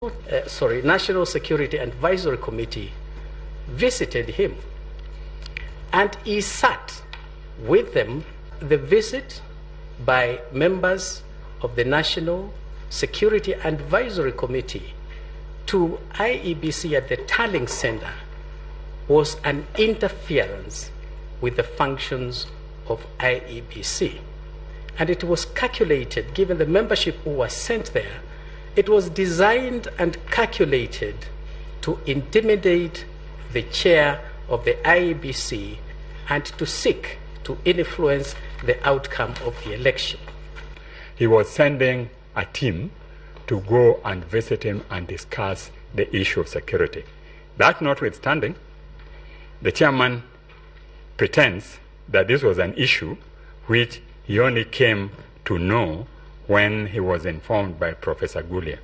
National Security Advisory Committee visited him, and he sat with them. The visit by members of the National Security Advisory Committee to IEBC at the tallying center was an interference with the functions of IEBC. And it was calculated, given the membership who was sent there, it was designed and calculated to intimidate the chair of the IEBC and to seek to influence the outcome of the election. He was sending a team to go and visit him and discuss the issue of security. That notwithstanding, the chairman pretends that this was an issue which he only came to know when he was informed by Professor Gulia.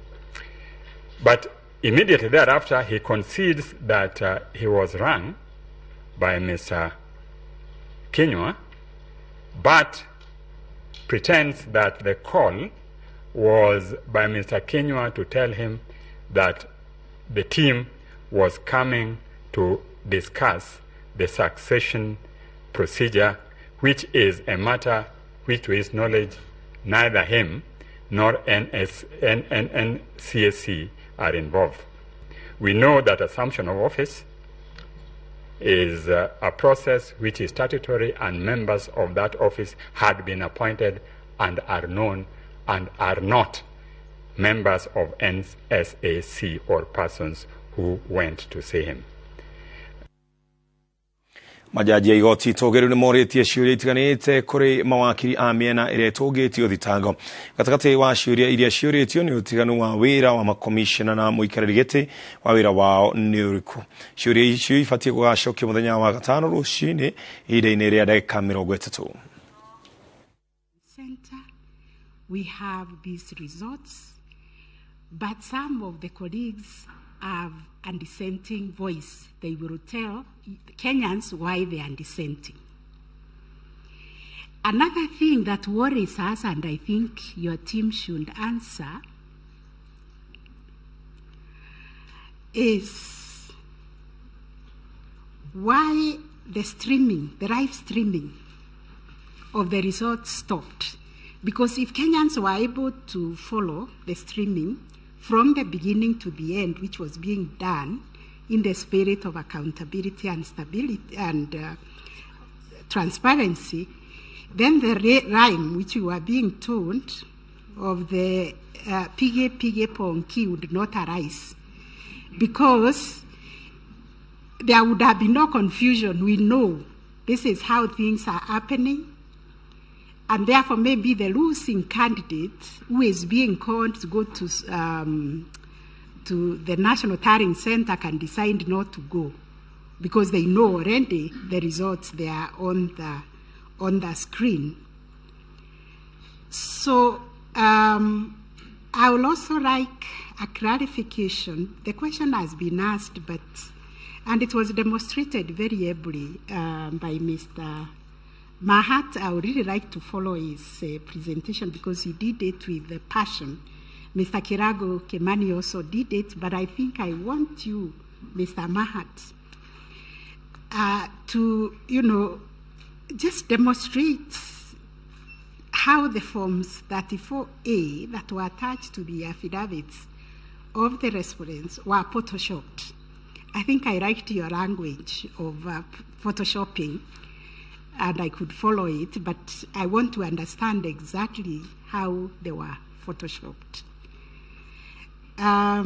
But immediately thereafter, he concedes that he was rung by Mr. Kinyua, but pretends that the call was by Mr. Kinyua to tell him that the team was coming to discuss the succession procedure, which is a matter which, to his knowledge, neither him nor NCSC are involved. We know that assumption of office is a process which is statutory, and members of that office had been appointed and are known and are not members of NSAC or persons who went to see him. Majaji a igoti itũgĩru nĩ morĩtie ciũria itiganĩte kũrĩ mawakiri a mĩena ĩrĩa ĩtũngĩtio thitango. Gatagatĩ wa ciũria iria ciũrĩtio nĩ ũtiganu wa wĩra wa makomishona na mũikarĩri gĩtĩ wa wĩra wao nĩ ũrĩkũ. Ciũria icio ibatiĩ gũgacokio mũthenya wa gatano rũcinĩ ihinda-inĩ rĩa ndagĩka 30. We have these results, but some of the colleagues have a dissenting voice. They will tell Kenyans why they are dissenting. Another thing that worries us, and I think your team should answer, is why the streaming, the live streaming of the results stopped. Because if Kenyans were able to follow the streaming from the beginning to the end, which was being done in the spirit of accountability and stability and transparency, then the rhyme which we were being told of the pige pige ponki would not arise, because there would have been no confusion. We know this is how things are happening. And therefore, maybe the losing candidate who is being called to go to the National Tallying Center can decide not to go, because they know already the results they are on the screen. So I would also like a clarification. The question has been asked, and it was demonstrated very ably by Mr. Mahat. I would really like to follow his presentation because he did it with passion. Mr. Kirago Kemani also did it, but I think I want you, Mr. Mahat, to, just demonstrate how the forms 34A that were attached to the affidavits of the respondents were photoshopped. I think I liked your language of photoshopping, and I could follow it, but I want to understand exactly how they were photoshopped. I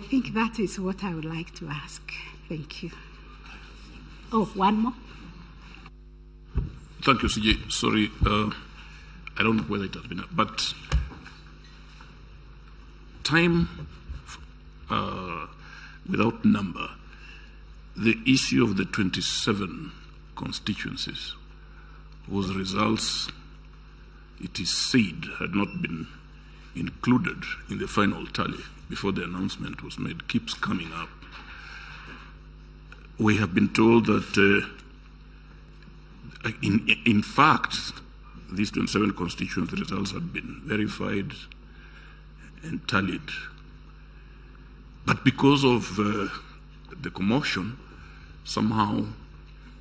think that is what I would like to ask. Thank you. Oh, one more. Thank you, CJ. Sorry, I don't know whether it has been, but time without number, the issue of the 27 constituencies whose results, it is said, had not been included in the final tally before the announcement was made, keeps coming up. We have been told that, in fact, these 27 constituency results had been verified and tallied. But because of the commotion, somehow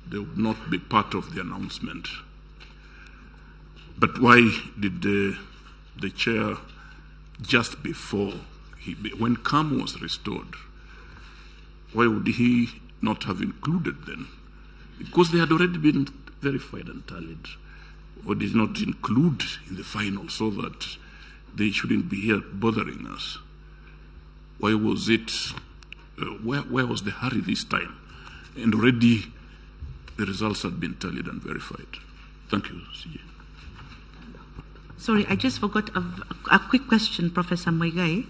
they would not be part of the announcement. But why did the chair, just before, when calm was restored, why would he not have included them? Because they had already been verified and tallied, or did not include in the final so that they shouldn't be here bothering us. Why was it, where was the hurry this time? And already the results had been tallied and verified. Thank you, CJ. Sorry, I just forgot a quick question, Professor Muigai,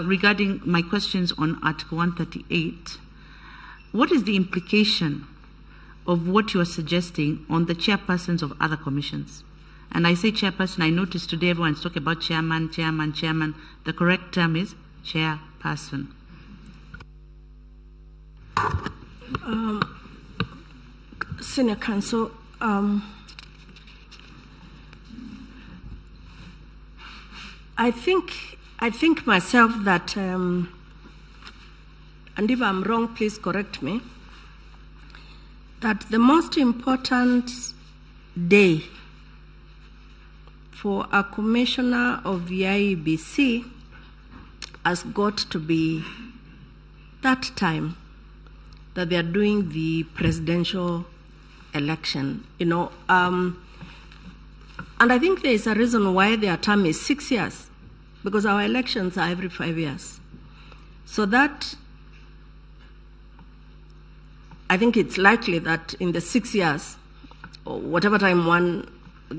regarding my questions on Article 138. What is the implication of what you are suggesting on the chairpersons of other commissions? And I say chairperson, I noticed today everyone's talking about chairman, chairman, chairman. The correct term is chairperson. Senior Counsel, I think myself that, and if I'm wrong, please correct me, that the most important day for a commissioner of the IEBC has got to be that time that they are doing the presidential election, you know. And I think there is a reason why their term is 6 years, because our elections are every 5 years. So that, I think it's likely that in the 6 years, or whatever time one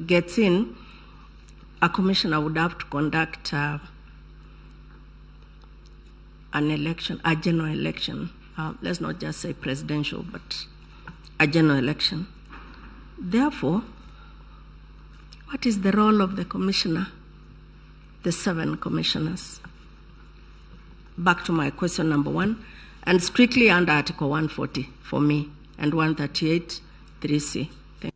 gets in, a commissioner would have to conduct an election, a general election. Let's not just say presidential, but a general election. Therefore, what is the role of the commissioner, the 7 commissioners? Back to my question number 1, and strictly under Article 140 for me, and 138 3C. Thank you.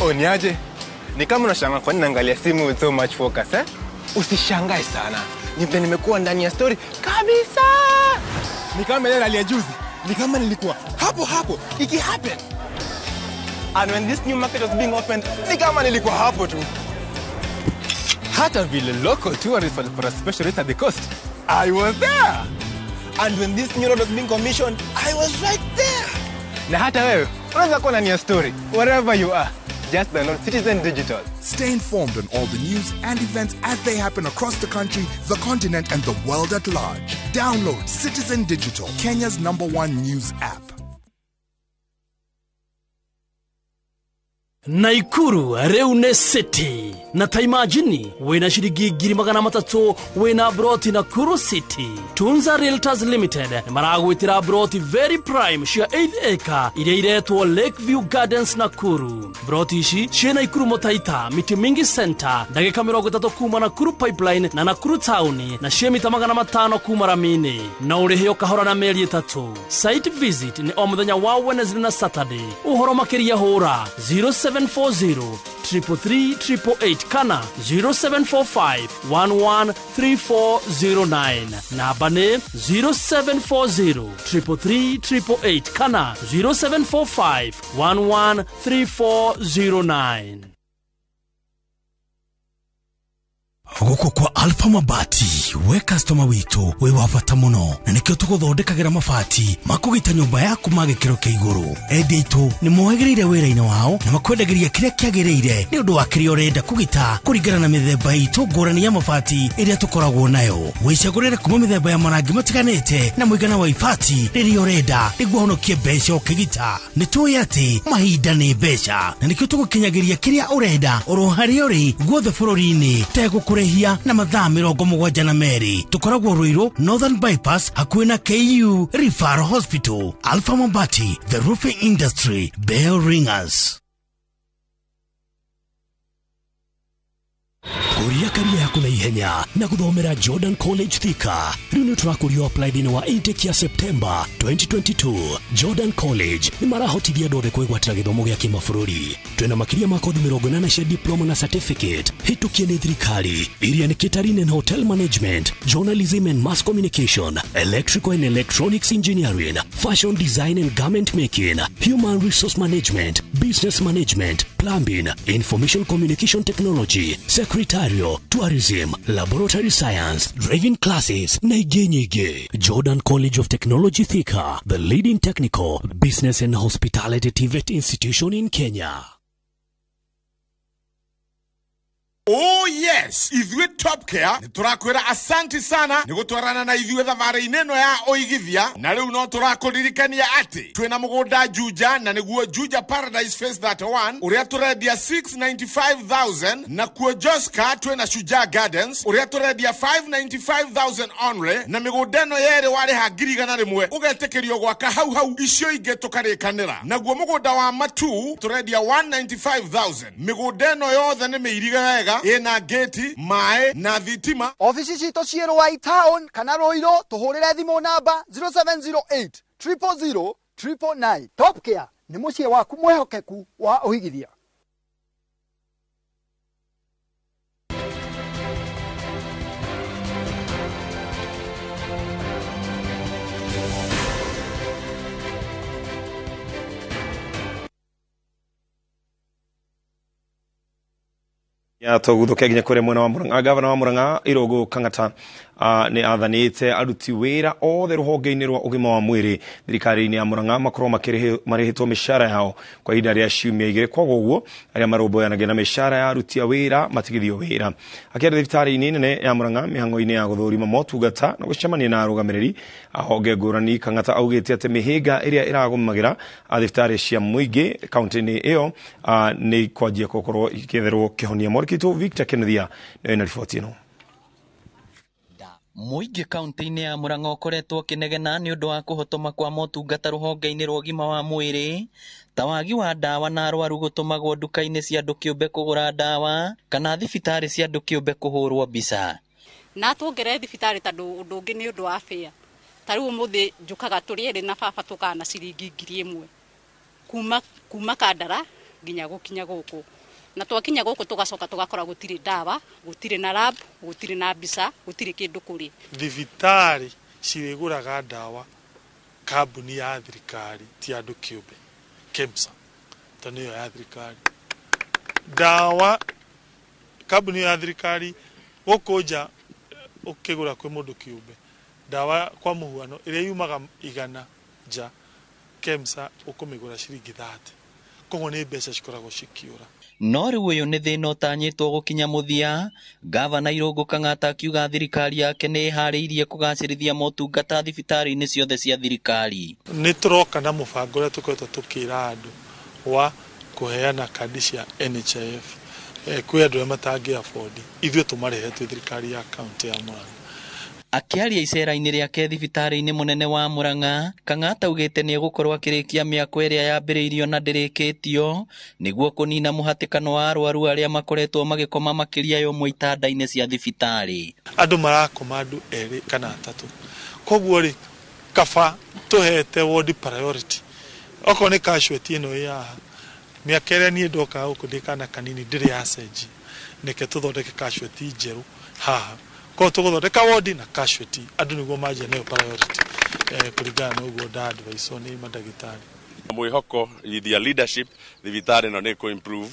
Oh, niaje? Ni kama unashangaa kwa nini naangalia simu with so much focus, eh? Usishangae sana. Ni vile nimekuwa ndani ya story kabisa. Ni kama ile rally ya juzi. Ni kama nilikuwa hapo hapo iki happen. And when this new market was being opened, ni kama nilikuwa hapo tu. Hata vile local tourists walipata special rate at the coast, I was there. And when this new road was being commissioned, I was right there. Na hata wewe unaweza kuwa ndani ya story wherever you are. Just download Citizen Digital. Stay informed on all the news and events as they happen across the country, the continent, and the world at large. Download Citizen Digital, Kenya's #1 news app. Naikuru riu City na ta imagine wina shiringi 300,000 wina broti Nakuru City. Tunza Realtors Limited maragwitira broti very prime cia 8 acre iria iretwo Lakeview Gardens Nakuru. Broti ici cie Naikuru Motaita Miti Mingi Center ndagika 30 kuma Nakuru Pipeline na Nakuru Town na cie mita 500 kuma ramini na urihio kahora na mĩeri 3. Site visit ni o muthenya wa Wednesday na Saturday. Uhoro makiria hura 0740 333 888 kana 0745 113409. Namba nĩ 0740 333 888 kana 0745 113409. Guku kwa Alpha Mabati we customer witu we wa bata muno na nikio tuguthondekagira mabati makugita nyumba yaku magikiro kia iguru. Endia itu ni mohegereire wira-ini wao na makwendagiria kiria kiagiriire ni undu wa kiria urenda kugita kuringana na mithemba itu ngurani ya mabati iria tukoragwo nayo. Wicagurire kuma mithemba ya marangi matiganite na muigana wa ibati riria urenda niguo honokie mbeca ukigita. Ni tui ati mahinda ni mbeca na nikio tugukinyagiria kiria urenda oro haria uri guothe bururi-ini tegukure na mathaa 72. Tukoragwo Ruiru Northern Bypass hakuhĩ na KU Referral Hospital. Alpha Mabati, the roofing industry bell ringers. Kũria career yaku na ihenya na gũthomera Jordan College Thika. Rĩu nĩ tũrakũrio apply thĩinĩ wa intake ya September 2022. Jordan College nĩ marahotithia andũ othe kwĩgwatĩra gĩthomo gĩa kĩmabũrũri. Twĩna makĩria ma kothi 80 cia diploma na certificate hĩtũkie nĩ thirikari, iria nĩ catering and hotel management, journalism and mass communication, electrical and electronics engineering, fashion design and garment making, human resource management, business management, plumbing, information communication technology, secretarial, tourism, laboratory science, driving classes na ingĩ nyingĩ. Jordan College of Technology Thika, the leading technical, business and hospitality TVET institution in Kenya. Oh yes, ithuĩ Top Care nĩ tũrakwĩra asanti sana nĩ gũtwarana na ithuĩ thabarĩ-inĩ ĩno ya ũigithia, na rĩu no tũrakũririkania atĩ twĩna mũgũnda Juja, na nĩguo Juja Paradise Phase 31 ũrĩa tũrendia 695,000, na kuo Joska twĩna Shujaa Gardens ũrĩa tũrendia 595,000 only, na mĩgũnda ĩno yerĩ warĩha 100,000 ũgetĩkĩrio gwaka hau hau, icio ingĩ tũkarĩkanĩra. Naguo mũgũnda wa Matu tũrendia 195,000. Mĩgũnda ĩno yothe nĩ mĩirige wega, ĩna gate, maĩ na thitima. Ofici citũ ciĩ Ruai Town kana Ruiru, tũhũrĩre thimũ namba 0708 000 999. Top Care nĩ mũciĩ waku mwĩhokeku wa ũigithia. Ya tũguthũke nginya kũrĩa mwena wa Murang'a. Gavana wa Murang'a Irũngũ Kang'ata nĩ athanĩte aruti wĩra othe rũhonge-inĩ rwa ũgima wa mwĩrĩ thirikari-inĩ ya Murang'a makorwo marĩhĩtwo mĩcara yao kwa ihinda rĩa ciumia igĩrĩ. Koguo ũguo arĩa marũmbũyanagia na mĩcara ya aruti a wĩra matigithio wĩra. Akĩaria thibitarĩ-inĩ nene ya Murang'a mĩhang'o-inĩ ya gũthũrima motungata na gũcemania na arũgamĩrĩri a honge ngũrani, Kang'ata augĩte atĩ mĩhĩnga ĩrĩa ĩragũmagĩra thibitarĩ cia mũingĩ kaunti-inĩ ĩyo nĩ kwanjia gũkorwo ikĩetherwo kĩhonia. Mwandĩki Victor Kennethia nĩwe na riboti ĩno. Mũingĩ kaunti-inĩ ya Murang'a ũkoretwo ũkĩnegena nĩ ũndũ wa kũhotoma kwa motungata rũhonge-inĩ rwa ũgima wa mwĩrĩ, ta wagi wa ndawa na arwaru gũtũmagwo nduka-inĩ cia andũ kĩũmbe kũgũra ndawa kana thibitarĩ cia andũ kĩũmbe kũhũrwo mbica. Na tuongerere thibitarĩ tondũ ũndũ ũngĩ nĩ ũndũ wa fare. Ta rĩu ũmũthĩ njũkaga tũrĩ erĩ na baba tũkaga na ciringi 1,000 kuma Kandara nginya gũkinya gũkũ. Na twakinya gũkũ tũgacoka tũgakora gũtirĩ ndawa, gũtirĩ na lab, gũtirĩ na mbica, gũtirĩ kĩndũ kũrĩ. Thibitarĩ cirĩgũraga ndawa kambuni ya thirikari ti andũ kĩũmbe, KEMSA, tondũ nĩyo ya thirikari. Ndawa kambuni ya thirikari gũkũ nja ũkĩgũra kwĩ mũndũ kĩũmbe, ndawa kwa mũhuano ĩrĩa yumaga 100 nja, KEMSA ũkũmĩgũra ciringi 30. Koguo nĩ mbeca cikoragwo cikĩũra. No rĩu ũyũ nĩ thĩna ũtanyĩtwo gũkinya mũthia. Gavana Irũngũ Kang'ata akiuga thirikari yake nĩ ĩharĩirie kũgacĩrithia motungata thibitarĩ-inĩ ciothe cia thirikari. Nĩ tũroka na mũbango ũrĩa tũkoretwo tũkĩra andũ wa kũheana kandi cia NHIF kwĩ andũ arĩa matangĩ afford, ithuĩ tũmarĩhe twĩ thirikari ya kaunti ya Murang'a. Akĩaria icera-inĩ rĩake thibitarĩ-inĩ mũnene wa Murang'a, Kang'ata augĩte nĩ egũkorwo akĩrĩkia mĩako ĩrĩa yambĩrĩirio na ndĩrĩkĩtio nĩguo kũnina mũhatĩkano wa arwaru arĩa makoretwo magĩkoma makĩria ya ũmwe itanda-inĩ cia thibitarĩ. Andũ marakoma andũ erĩ kana atatũ, koguo rĩ kaba tũhete ward priority. Okorwo nĩ casualty ĩno ĩ haha, mĩaka ĩrĩa niĩ ndokaga gũkũ ndĩ kana kanini ndĩrĩ yacenjia, nĩke tũthondeke casualty njerũ haha. Koguo tũgũthondeka wodi na casualty andũ nĩguo manjia nayo priority kũringana na ũguo nda advice nĩ mandagĩtarĩ. Mwĩhoko their leadership thibitarĩ ĩno nĩ kũ improve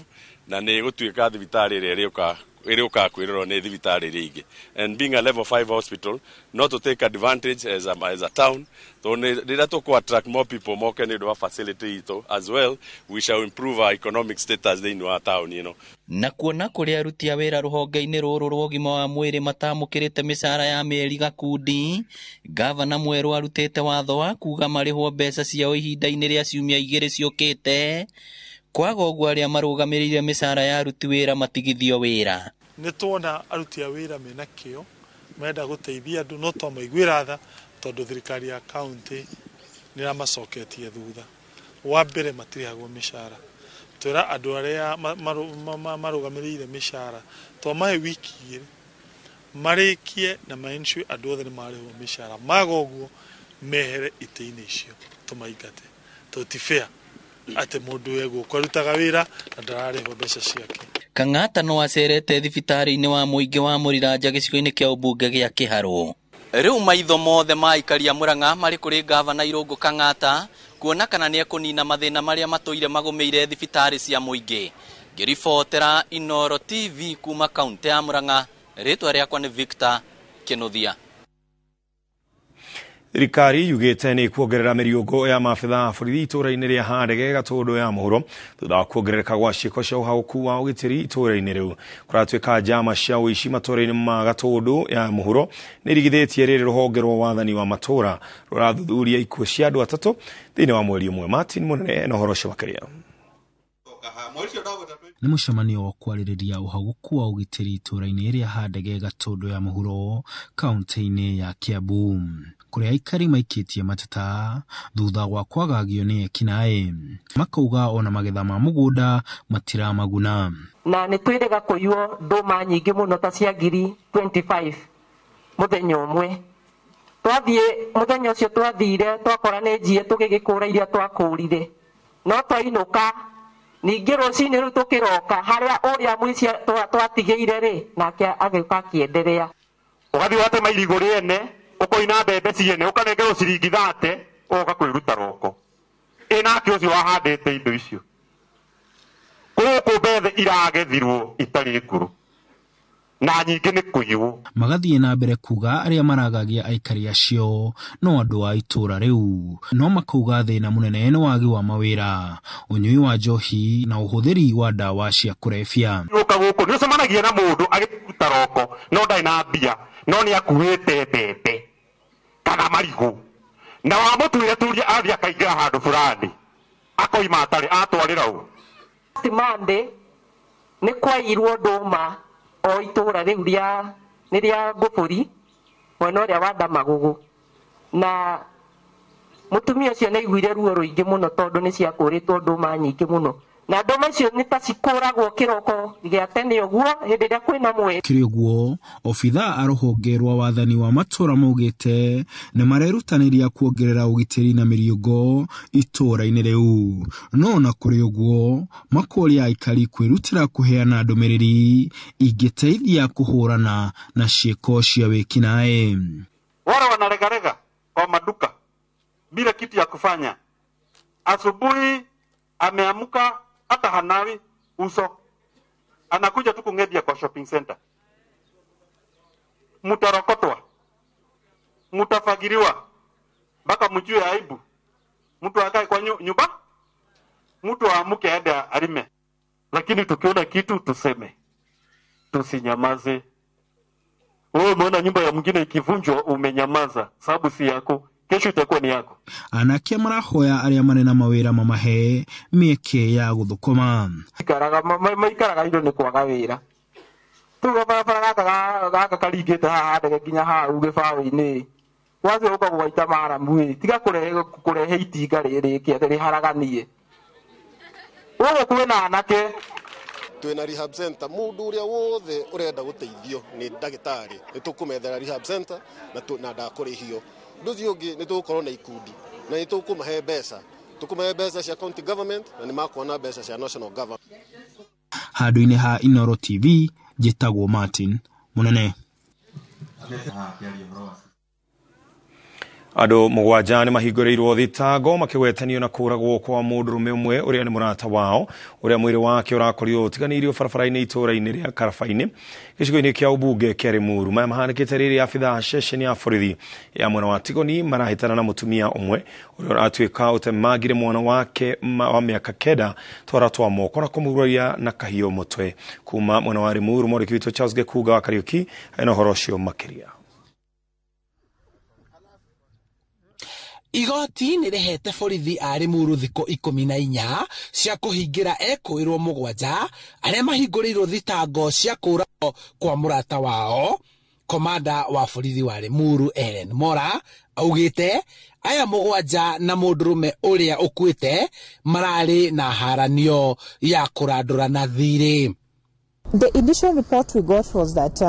na nĩ gũtuĩka thibitarĩ ĩrĩa ĩrĩũkaga kwĩrorwo nĩ thibitarĩ iria ingĩ. And being a level 5 hospital, not to take advantage as a town, tondũ rĩrĩa tũkũ attract more people moke nĩ ũndũ wa facility itũ as well, we shall improve our economic status thĩinĩ wa town ĩno. Na kuona kũrĩa aruti a wĩra rũhonge-inĩ rũrũ rwa ũgima wa mwĩrĩ matamũkĩrĩte mĩcara ya mĩeri gakundi, gavana mwerũ arutĩte watho wa kuga marĩhwo mbeca ciao ihinda-inĩ rĩa ciumia igĩrĩ ciũkĩte. Kwaga ũguo arĩa marũgamĩrĩire mĩcara ya aruti wĩra matigithio wĩra. Nĩ tuona aruti a wĩra mena kĩo menda gũteithia andũ, no twamaiguĩra tha tondũ thirikari ya kaunti nĩ ĩramacoketie thutha. Wa mbere matirĩhagwo mĩcara, Twĩra andũ arĩa marũgamĩrĩire mĩcara twamahe wiki 2 marĩkie na ma-ensure andũ othe nĩ marĩhwo mĩcara, maga ũguo mehere itĩ-inĩ icio tũmaingate, tondũ ti fair atĩ mũndũ egũkũ arutaga wĩra na ndararĩhwo mbeca ciake. Kang'ata no acerete thibitarĩ-inĩ wa mũingĩ wa Mũriranja gĩcigo-inĩ kĩa ũmbunge gĩa Kĩharũ. Rĩu maitho mothe ma aikari a Murang'a marĩ kũrĩ ngavana Irũngũ Kang'ata kuona kana nĩ ekũnina mathĩna marĩa matũire magũmĩire thibitarĩ cia mũingĩ. Ngĩribotera Inooro TV kuma kaunti ya Murang'a, rĩtwa rĩakwa nĩ Victor Kĩnuthia. Thirikari yugĩte nĩ kuongerera mĩriũngũ ya maabitha a borithi itũũra-inĩ rĩa Handege Gatũndũ ya mũhuro thutha wa kuongerereka gwa ciĩko cia ũhagũku wa ũgitĩri itũũra-inĩ rĩu. Kũratuĩka njama cia ũici matũũra-inĩ ma Gatũndũ ya mũhuro nĩ irigithĩtie rĩrĩ rũhonge rwa wathani wa matũũra rũrathuthuria ikuũ cia andũ 3 thĩinĩ wa mweri ũmwe. Martin Mũnene na ũhoro ũcio makĩria. Nĩ mũcemanio wa kwarĩrĩria ũhagũku wa ũgitĩri itũũra-inĩ rĩa Handege Gatũndũ ya mũhuro kaunti-inĩ ya Kiambu kũrĩa aikari maikĩtie mateta thutha wa kwagagio nĩ ekinaĩ makauga ona magetha ma mũgũnda matiramaguna. Na nĩ twĩrĩga kũiywo ndũma nyingĩ mũno ta cia 25,000 mũthenya ũmwe. Twathiĩ mũthenya ũcio twathire twakora nĩ njiĩ tũgĩgĩkũra iria twakũrire, no twainũka ningĩ rũcinĩ rũu tũkĩroka harĩa ũrĩa mũici twatigĩire rĩ, nake agĩũka akĩenderea. Ũgathiĩ ũgatema irigũ rĩene, ũkoina mbembe ciene, ũkanengerwo ciringi 30, ũgoka kwĩruta roko. Ĩ nake ũcio wahandĩte indo icio. Gũkũ mbembe iragethirwo itarĩ ngũrũ na nyingĩ nĩ kũiywo. Magathiĩ na mbere kuga arĩa maragagia aikari acio no andũ a itũũra rĩu, no makauga thĩna mũnene nĩ wagi wa mawĩra, ũnyui wa njohi na ũhũthĩri wa ndawa cia kũrebia. Ũka gũkũ nĩ ũcemanagia na mũndũ agĩruta roko no ndarĩ na mbia, no nĩ akuĩte mbembe kana marigũ, na wamũtuire turia athiĩ akaingĩra handũ fulani akoima atarĩ atwarĩra ũ. Monday nĩ kwaiyirwo ndũma o itũũra rĩu rĩa nĩ rĩa Ngũbũri mwena ũrĩa wa Ndamagũgũ, na mũtumia ũcio nĩ aiguire ruo rũingĩ mũno tondũ nĩ ciakũrĩtwo ndũma nyingĩ mũno, na ndũma icio nĩ ta cikũragwo kĩroko gĩa tene ũguo hĩndĩ ĩrĩa kwĩna mweri. Kĩrĩ ũguo obithaa a rũhonge rwa wathani wa matũũra maugĩte nĩ marerutanĩria kuongerera ũgitĩri na mĩriũngũ itũũra-inĩ rĩu, no ona kũrĩ ũguo makoria aikari kwĩrutĩra kũheana ndũmĩrĩri ingĩteithia kũhũrana na ciĩko cia wĩkinaĩ. Wale wanaregarega kwa maduka bila kitu ya kufanya, asubuhi ameamka hata hanawi uso, anakuja tu kungedia kwa shopping center. Mutarokotwa, mutafagiriwa mpaka mjue aibu. Mtu akae kwa nyumba, mtu aamuke aende alime. Lakini tukiona kitu tuseme, tusinyamaze. Wewe umeona nyumba ya mwingine ikivunjwa umenyamaza, sababu si yako, kesho itakuwa ni yako. Anake marahoya arĩa marĩ na mawĩra mamahe mĩeke ya gũthũkũma. Maikaraga indo nĩ kwaga wĩra. Tuga barabara gaka karingĩte haha Handege nginya hau gĩbaũ-inĩ, wacio ũka gũgaita maramu ĩ, tiga kũrehe itinga rĩrĩke atĩ rĩharaganie. Gũkũ kwĩna anake. Twina rehab center, mundu uria wothe urenda guteithio ni ndagitari ni tukumethera rehab center na ndakurihio. Undu ucio ungi ni tugukorwo na ikundi na ni tukumahe mbeca, tukumahe mbeca cia county government na ni makuona mbeca cia national government. Handũ-inĩ ha Inooro TV njĩtagwo Martin Mũnene. Andũ 7 nĩ mahingũrĩirwo thitango makĩgwetanio na kũragwo kwa mũndũrũme ũmwe ũrĩa nĩ mũrata wao ũrĩa mwĩrĩ wake ũrakorirwo ũtiganĩirio barabara-inĩ itũũra-inĩ rĩa Karabainĩ gĩcigo-inĩ kĩa ũmbunge kĩa Limuru. Maya mahanĩkĩte rĩrĩa abithaa a ceceni ya borithi ya mwena wa Tigoni marahĩtana na mũtumia ũmwe ũrĩa ũratuĩka ũtemangire mwana wake wa mĩaka 9 twara twa moko na kũmũguraria na kahiũ mũtwe. Kuma mwena wa Limuru, mwandĩki witũ Charles Gĩkunga wa Kariũki ena ũhoro ũcio makĩria. Igoti nĩ rĩhete borithi a Limuru thikũ 14 cia kũhingĩra ekũĩrwo 7 arĩa mahingũrĩirwo thitango cia kũũragwo kwa mũrata wao. Komanda wa borithi wa Limuru Ellen Mora augĩte Aya mũgwanja na mũndũrũme ũrĩa ũkuĩte mararĩ na haranio ya kũrandũrana thirĩ. The initial report we got was that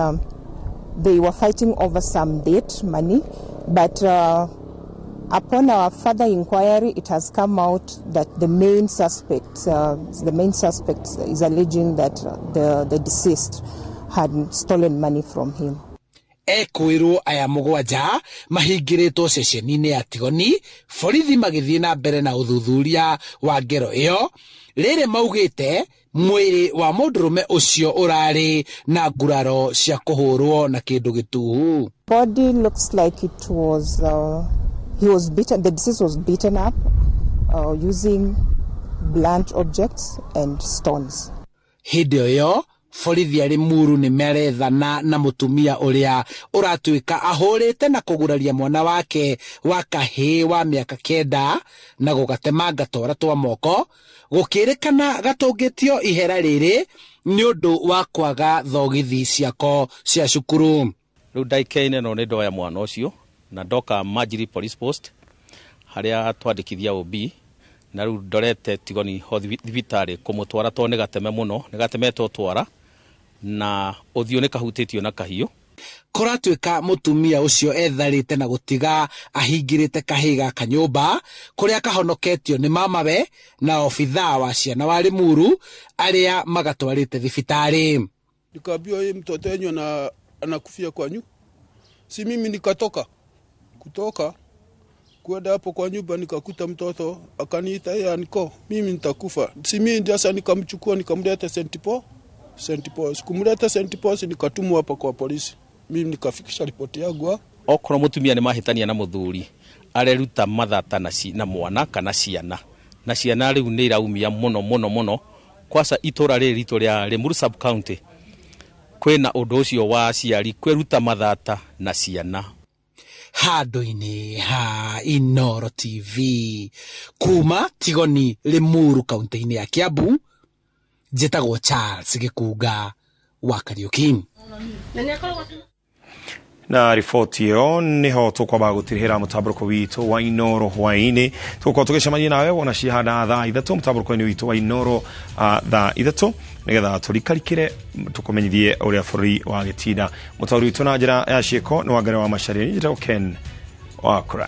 they were fighting over some debt money, but upon our further inquiry, it has come out that the main suspect is alleging that the deceased had stolen money from him. Ekwĩrwo aya mũgwanja mahingĩrĩtwo ceceni-inĩ ya Tigoni, borithi magĩthiĩ na mbere na ũthuthuria wa ngero ĩyo. Rĩrĩ maugĩte mwĩrĩ wa mũndũrũme ũcio ũrarĩ na nguraro cia kũhũrwo na kĩndũ gĩtuhu. Body looks like it was he was beaten, the deceased was beaten up using blunt objects and stones. Hĩndĩ ĩyo borithi a Limuru nĩ marethana na mũtumia ũrĩa ũratuĩka ahũrĩte na kũguraria mwana wake wa kahĩĩ wa mĩaka 9 na gũgatemanga twara twa moko, gũkĩrĩkana gatũngĩtio ihera rĩrĩ nĩ ũndũ wa kwaga thogithi ciako cia cukuru. Rĩu ndagĩka-inĩ ĩno nĩ ndoya mwana ũcio na ndoka Majiri Police Post harĩa twandĩkithia OB, na rĩu ndorete Tigoni thibitarĩ kũmũtwara tondũ nĩ gateme mũno, nĩ gatemetwo twara na ũthiũ nĩ kahutĩtio na kahiũ. Kũratuĩka mũtumia ũcio etharĩte na gũtiga ahingĩrĩte kahĩĩ gaka nyũmba kũrĩa kahonoketio nĩ mamawe na obithaa wa ciana wa Limuru arĩa magatwarĩte thibitarĩ. Nikaambiwa hii mtoto wenyu anakufia kwa nyu. Si mimi nikatoka. Kutoka kwenda hapo kwa nyumba nikakuta mtoto akaniita yeye aniko mimi nitakufa. Si mimi ndio sasa nikamchukua nikamleta St. Paul. St. Paul. Sikumleta St. Paul nikatumwa hapa kwa polisi. Mimi nikafikisha ripoti yangu. Okorwo mutumia ni mahitania na muthuri areruta mathata na mwana kana ciana, na ciana riu ni iraumia muno muno muno. Kwasa itura riri ritu ria Limuru sub county kwina undu ucio wa aciari kwiruta mathata na ciana. Handũ-inĩ ha Inooro TV kuma Tigoni Limuru kaunti-inĩ ya Kiambu, njĩtagwo Charles Gĩkunga wa Kariuki. Na riboti ĩyo nĩho tũkwamba gũtirihĩra mũtambũrũko witũ wa Inooro hwaĩ-inĩ. Tũgũkorwo tũgĩcemania nawe wona cihana thaa 3 mũtambũrũko-inĩ witũ wa Inooro thaa 3 nĩgetha tũrikarikĩre tũkũmenyithie ũrĩa bũrũri wa gĩtinda. Mũtaũri witũ na njĩra ya ciĩko nĩ Wangari wa Macharia, njĩtagwo Ken Wakura.